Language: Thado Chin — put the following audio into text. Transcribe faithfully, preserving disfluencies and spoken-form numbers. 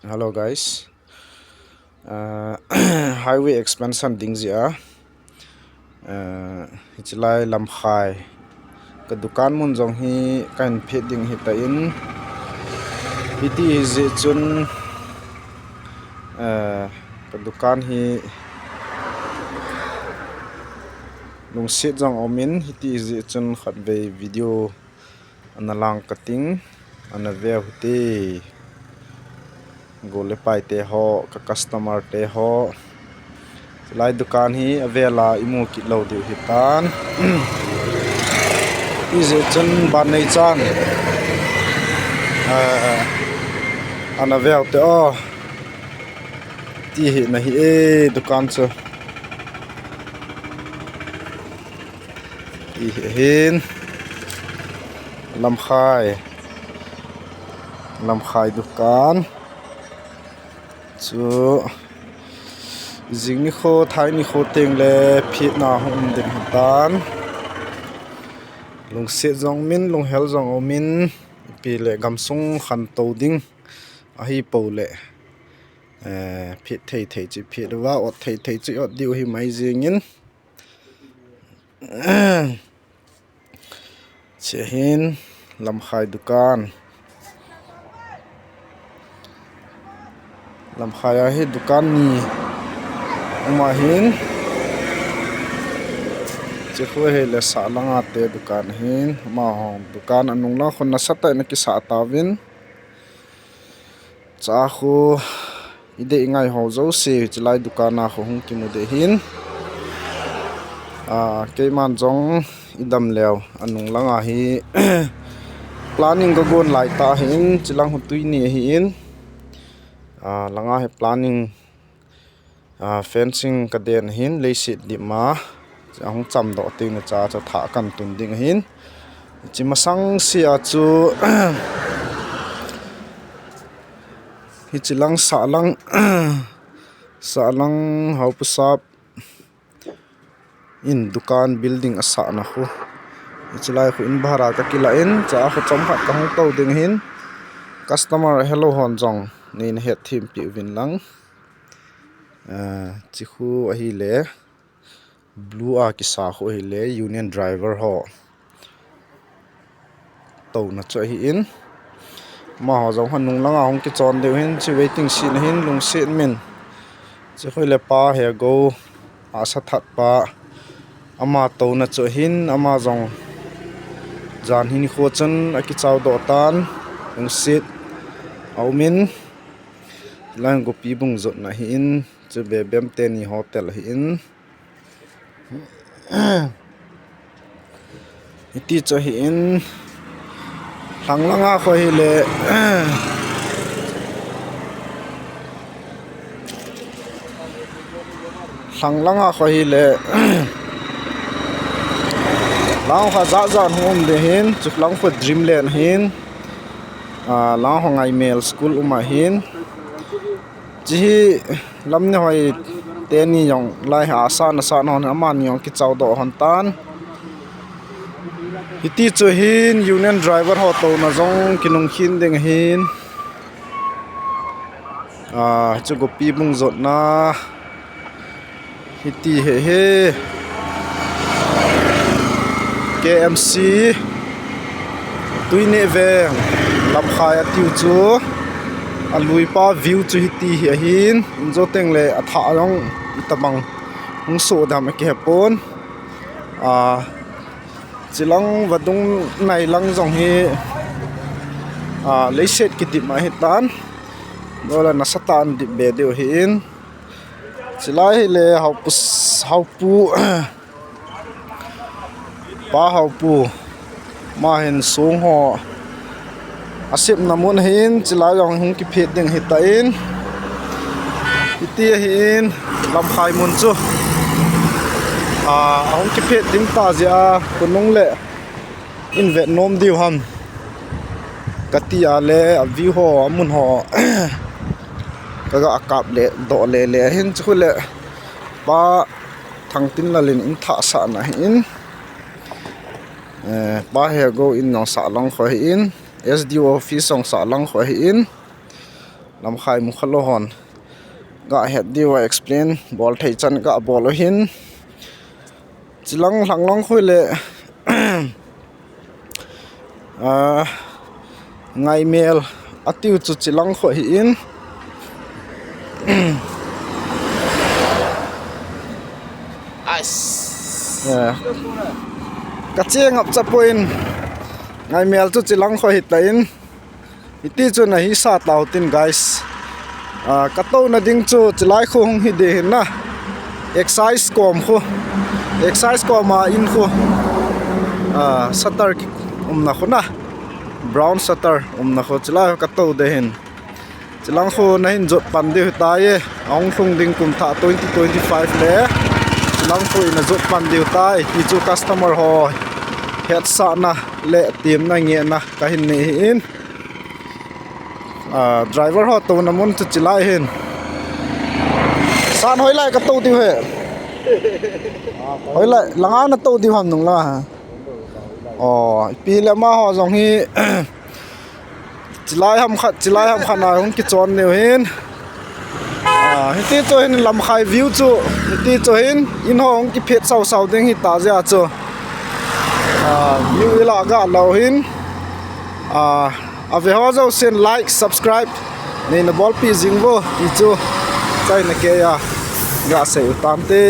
Hello guys. Uh, highway expansion ding jeh a, uh, hichelai Lamkhai ka dukan mun jong hi kahin phet ding ahitan, hiti hi jeh chun, uh, ka dukan hi lungset jong umin, hiti hi jeh chun khatvei video ana lang kating, ana veu hite. Gol le pai te ho, ka customer te ho. Chulai dukan hi avela imu kit lou diu ahitan. Hijeh chun ban neichan, ah, ana veu te o. Ti hi nahi e dukan chu. Ti hi hin. Lamkhai. Lamkhai dukan. Chu jing nikho, thai nikho teng le phetna hung um ding ahitan. Lungset jong umin, lunghel jong umin, ipi le gamsung khantou ding ahi pou le, eh, phet thei thei chu phet uva, ot thei thei chu ot diu ahi mai jingin. Che hin Lamkhai dukan. Lamkhai a hi dukan ni um ahin. Che khu hi le Sahlang a te dukan ahin. Amaho dukan anung lang khu nasatah in akisah tauvin. Cha khu idei ngai ho jouse, chulai dukan a khu hung kimu ding ahin. Ah, keiman jong idam leu, anung lang a hi planning kagon lai ta ahin, chulang khu tui ni ahin. Ah, langa hi planning, ah, fencing kaden ahin, leiset dip ma. Ahung chamdoh teng le cha, cha thah kan tun ding ahin. Hiche masang sea chu, hiche lang Sahlang, Sahlang Haopu Sap in dukan building asahna khu. Hiche lai khu in bhara kakilah in, cha khu chomkhat kahung tou ding ahin. Customer ahelou hon jong neina hetthem peh uvin lang. Ah, che khu ahile, blue a kisa khu ahile, union driver ho touna chu ahin. Amaho jong anung langa hung kichon diu ahin, che waiting shed ahin, lungset min. Che khu le Pa Hegou, asa that pa. Ama touna chu ahin, ama jong jan hi nikho chun akichao doh tan, lungset aumin. Lang Gopi Bung jotna ahin, chu Bebem teni hotel ahin. Hiti chu ahin, Lhanglang a khu ahile, Lhanglang a khu ahile, lang khu jat jat hung um ding ahin, chu lang khu Dreamland ahin, ah, lang khu Ngaimel School um ahin. Che hi Lamnihoi teni jong lai a sahna sahna hon, amani jong kichao doh hon tan. Hiti chu hin union driver ho touna jong kinung khin ding ahin. Ah, chu Gopi Bung jotna. Hiti hi hi. K M C. Tuineh veng. Lamkhai atiu chu. Alui pa view chu hiti hi ahin. Injo teng le athah jong itabang hung soh dam akihe pon. Ah, chilang vadung nai lang jong hi, ah, leiset kidip ahitan. Dola nasatah in dip be diu ahin. Chulai hile Haopu s-, Haopu, Pa Haopu, ama hin song ho asepna mun ahin, chulai jong hung kiphet ding ahitan. Hiti ahin, Lamkhai mun chu, ah, ahung kiphet ding ta jeh a, khonung le in vet nom diu ham kati a le, a view ho, amun ho kaga kap le doh le le ahin, chu khu le Pa Thangtinlal in in thah sahna ahin, eh, Pa Hegou in jong Sahlang khu ahin, S D O office jong Sahlang khu ahin. Lamkhai mukhalou hon ga het diu a explain bol thei chan ga bol u hin. Chilang lhanglong khu le, ah, Ngaimel atiu chu chilang khu hi in. Ais. Eh, ka cheng ap cha poi in. Ngaimel chu chilang khu hi ta in. Hiti chun ahi sa tau tin, guys. Ah, ka touna ding chu chilai khu hung hi ding hin na. Excise kom khu. Excise kom a in khu. Ah, shutter ki umna khu na. Brown shutter umna khu chilai ka tou ding hin. Chilang khu na hin jot pan diu tai e. Ahung lhung ding kum thah twenty twenty-five le. Chilang khu in a jot pan diu tai. Hi chu customer ho hetsahna le temna ngehna ka hin nei hi in. Ah, driver ho touna mun chu chilai hin. San hoilai ka tou diu he. Hoilai, langa na tou diu ham nung la. Oh, ipi le amaho jong hi. Chilai ham khat, chilai ham khat na hung kichon diu hin. Ah, hiti chu hin Lamkhai view chu, hiti chu hin, in ho hung kiphet sau sau ding hi ta jeh a chu. Ah, view ila ga lou hin. Ah, a ve ho jousen like, subscribe nei na bolpi jing vo, ti chu. Chai na ke ya. Ga sei u tante.